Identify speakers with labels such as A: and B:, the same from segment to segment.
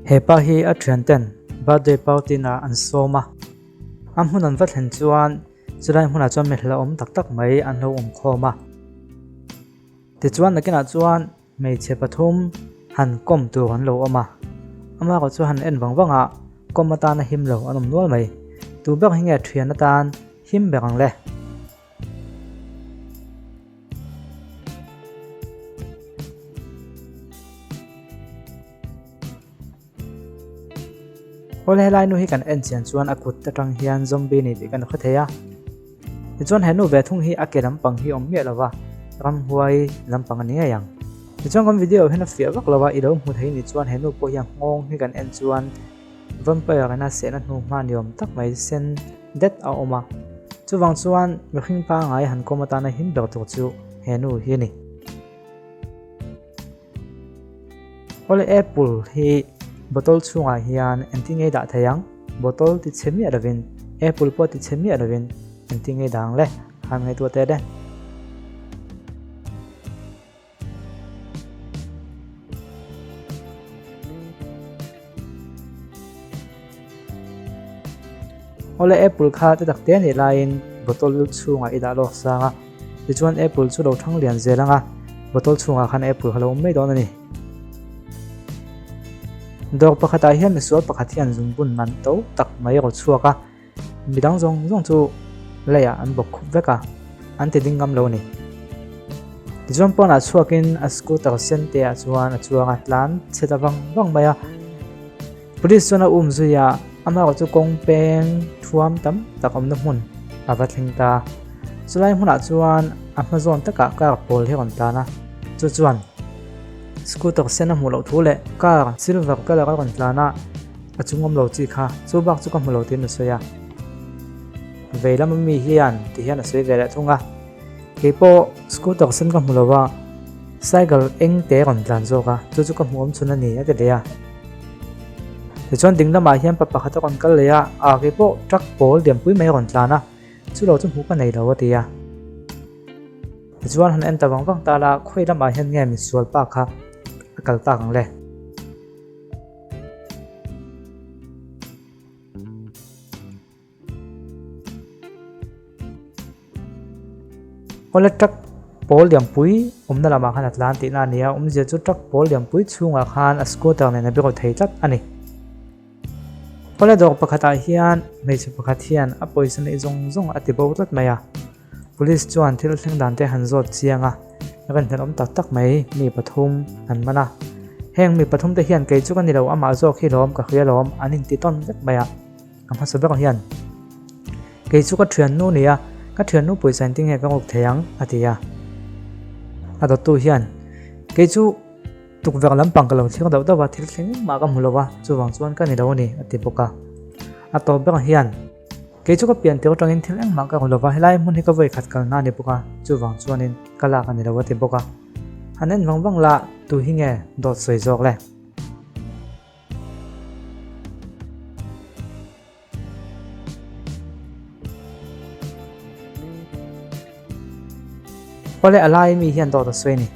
A: He pa hi a thianten birthday party na an sawm a, a hmun an va thlen chuan chulai hmunah chuan mi hlauhawm tak tak mai an lo awm khawm a. Tichuan nakinah chuan hmeichhe pathum han kawm tur an lo awm a, amaherawhchu chu han en vang vang a, kawm atana him lo an awm nual mai. Tu ber hi nge thian atan him ber ang le? Awle helai nu hi kan en chian chuan a kut atang hian zombie ni tih kan hre thei a. Tichuan he nu ve thung hi a ke lampang hi awm miah lova, ramhuai lampang a ni ngei ang. Tichuan kan video hian a fiah vak lova, i lo hmu thei ni chuan he nu pawh hian nghawng hi kan en chuan Vampire ina sehna hnu hma ni awm tak mai sen det a awm a, chuvang chuan mihring pangngai han kawm atana him ber tur chu he nu hi a ni. Awle apple hi bottle chhungah hian engtin nge i dah thei ang? Bottle ti chhe miah lovin, apple pawh ti chhe miah lovin engtin nge i dah ang le? Han ngaihtuah teh le. Awle apple kha te tak te anih laiin bottle lu chhungah i dah lawk sang a, tichuan apple chu lo thang lian zel ang a, bottle chhungah khan apple kha lo awm mai dawn a ni. Dawr pakhatah hian misual pakhat hian zungbun man to tak mai a rawn chhuak a. Midang zawng zawng chu leiah an bawk khup vek a, an ti ding ngam lo a ni. Tichuan pawnah chhuakin a scooter sen te ah chuan a chuang a, tlan chhe ta vang vang mai a. Police chuan a um zui a, amaherawh chu kawng peng thuam tam tak awmna hmun a va thleng ta. Chulai hmunah chuan a hma zawn takah car pawl hi a rawn tlan a, chu chuan scooter sen a hmuh loh thu leh car silver colour a rawn tlan a, A chung awm lo chi kha, chu bak chu ka hmu lo tiin a sawi a. Vei lama mi hian ti hian a sawi ve leh thung a. Kei pawh scooter sen ka hmu lo a, cycle eng te rawn tlan zawk a, chu chu ka hmu awm chhun a ni a ti leh a. Tichuan ding lamah hian pa pakhat a rawn kal leh a, ah kei pawh truck pawl lianpui mai a rawn tlan a, chu lo chu hmuh ka nei lo a ti a. Tichuan han en ta vang vang ta la, khawi lamah hian nge misual pa kha a kal tak ang le? Awle truck pawl lianpui awmna lamah khan a tlan tihna a ni a, awmzia chu truck pawl lianpui chhungah khan a scooter nen a biraw thei tlat a ni. Awle dawr pakhatah hian hmeichhe pakhat hian a pawisa neih zawng zawng a ti bo tlat mai a. Police chuan thil thleng dan te han zawt chiang a, rinhlelh awm tak tak mai mi pathum an man a. Heng mi pathum te hian kei chu ka ni lo, amah zawk hi lawm ka hria lawm an inti tawn vek mai a. Ka hmasa ber hian kei chu ka thiannu ni a, ka thiannu pawisa engtin nge ka ruk thei ang a ti a. A dawttu hian kei chu tukverh lampang ka lo thlir dauh dauh a, thil thleng engmah ka hmu lo a, chuvang chuan ka ni lo a ni a ti bawk a. A tawp ber hian. Kei chu ka pian tir atangin thil engmah ka hmu lova, helai hmun hi ka vawi khat kalna a ni bawk a, chuvang chuanin ka lak a ni lo a ti bawk a. Han en vang vang la, tu hi nge dawt sawi zawk le? Awle a lai mi hian dawt a sawi a ni.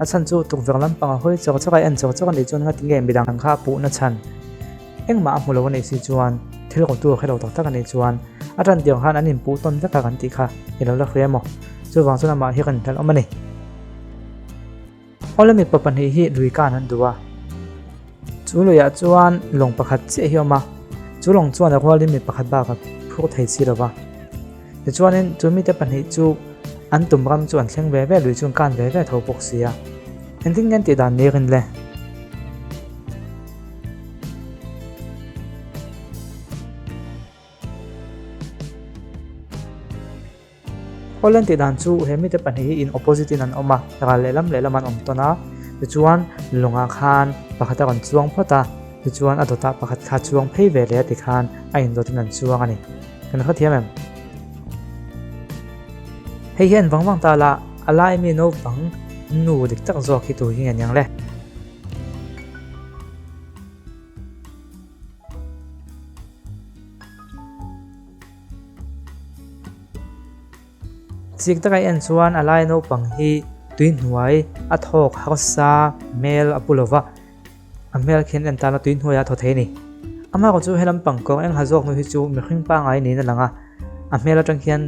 A: A chhan chu tukverh lampang a hawi chawk chawk a, en chawk chawk a nih chuan ngati nge midang kha a puhna chhan Engmah a hmu lo a nih si chuan thil rawtu a hre lo tak tak a nih chuan a tan tiang khan an inpuh tawn vek a kan tih kha i lo la hria emaw? Chuvang chuan amah hi kan inhlalh awm a ni. Awle mipa pahnih hi lui kan an duh a, chu luiah chuan lawng pakhat chiah hi a awm a, chu lawng chuan a rualin mi pakhat bak a phur thei si lo va. Tichuanin chu mite pahnih chu an tum ram chu an thleng ve ve, lui chu an kan ve ve tho bawk si a. Engtin nge an tih dan ni rin le? Holland tih dan chu he mite pahnih hi in opposite in an awm a, ral lehlam lehlam an awm tawn a, tichuan lawngah khan pakhat a rawn chuang phawt a, tichuan a dawtah pakhat kha chuang phei ve leh a tikhan a indawt in an chuang a ni. Kan hrethiam em? Hei hian vang vang ta la, a lai mi naupang nu dik tak zawk hi tur hi nge niang le? Chik taka en chuan a lai naupang hi tui hnuai a thawk harsa hmel a pu lova. A hmel khian en tana tui hnuaiah a thaw thei a ni. Amah chu helam pang kawng eng ha zawk nu hi chu mihring pangngai niin a lang a, a hmel atang khian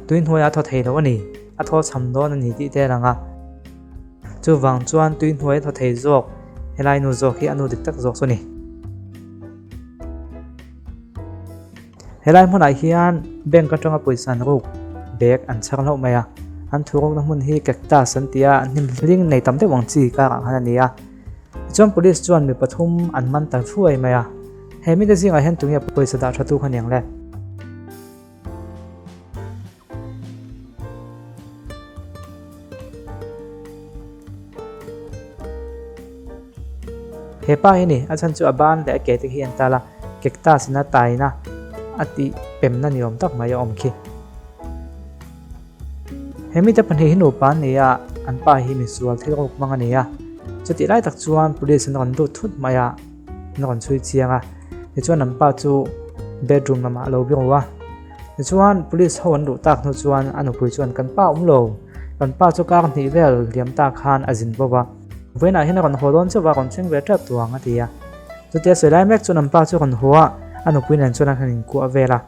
A: tui hnuaiah a thaw thei lo a ni, a thaw cham dawn a ni tih te a lang a. Chuvang chuan tui hnuai a thaw thei zawk helai nu zawk hi a nu dik tak zawk chu a ni. Helai hmunah hian bank atanga pawisa an ruk bag an chhar hlauh mai a, an thu rukna hmun hi cactus an ti a, hnim hling nei tam deuh ang chi karah khan a ni a. Tichuan police chuan mi pathum an man ta thuai mai a, he mite zingah hian tunge pawisa dah tha tu kha niang le? He pa hi ni, a chhan chu a ban leh a ke te khi an tal a, cactus in a taina a tih pemna ni awm tak mai a awm khi. He mite pahnih hi nupa an ni a, an pa hi misual thil ruk hmang a ni a. Chutih lai tak chuan police an rawn lut thut mai a, an rawn chhui chiang a, tichuan an pa chu bedroom lamah a lo biru a. Tichuan police ho an luh tak hnu chuan a nupui chuan kan pa awm lo, kan pa chu kar hnih vel liam ta khan a zin bawk a, vawiinah hian a rawn haw dawn chauh a, rawn thleng ve tep duh ang a ti a. Chutia sawi lai mek chuan an pa chu a rawn haw a, a nupui nen chuan an han inkuah vel a.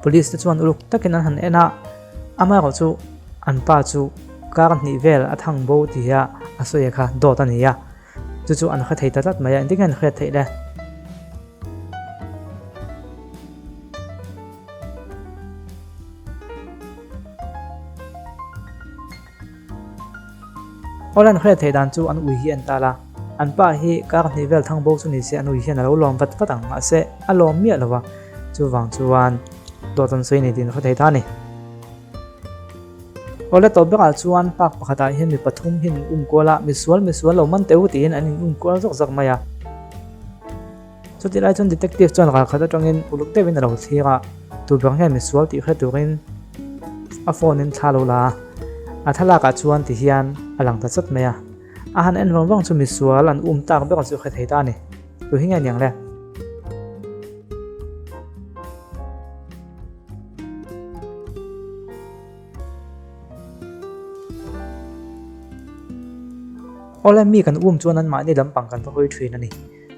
A: Police te chuan uluk takin an han en a, amaherawh chu an pa chu kar hnih vel a thang bo tia a sawi kha dawt a ni a, chu chu an hre thei ta tlat mai a, engtin nge an hriat theih le? Awle an hriat theih dan chu an ui hi an tal a, an pa hi kar hnih vel thang bo chu ni se an ui hian a lo lawm vat vat ang mahse a lawm miah lo va, chuvang chuan dawt an sawi ni tih an hre thei ta a ni. Awle tawp berah chuan park pakhatah hian mi pathum hi an um kual a, misual misual lo man teh u tiin an in um kual zawk zawk mai a. Chutih lai chuan detective chuan ralkhat atangin uluk deuhin a lo thlir a, tu ber nge misual tih hre turin a phone in thla lo la a, a thlalak ah chuan ti hian a lang ta chat mai a, a han en vang vang chu misual an um tak ber chu hre thei ta a ni, tu hi nge niang le? Awle mi kan um chuan anmahni lampang kan va hawi thin a ni.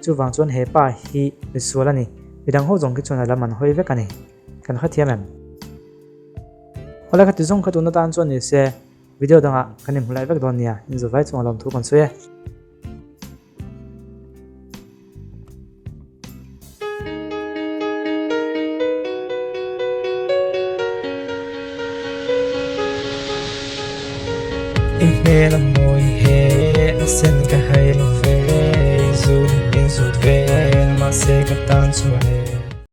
A: Chuvang chuan he pa hi misual a ni. Midang ho zawng khi chuan a lam an hawi vek a ni. Kan hrethiam em? Awle khati zawng kha tun atan chuan ni se video dangah kan inhmu laih vek dawn nia, inzawvai chunga lawmthu kan sawi e.
B: I hmel a mawi he a sen ka hai lo ve, zun in zut vel mahse ka tan chuan e.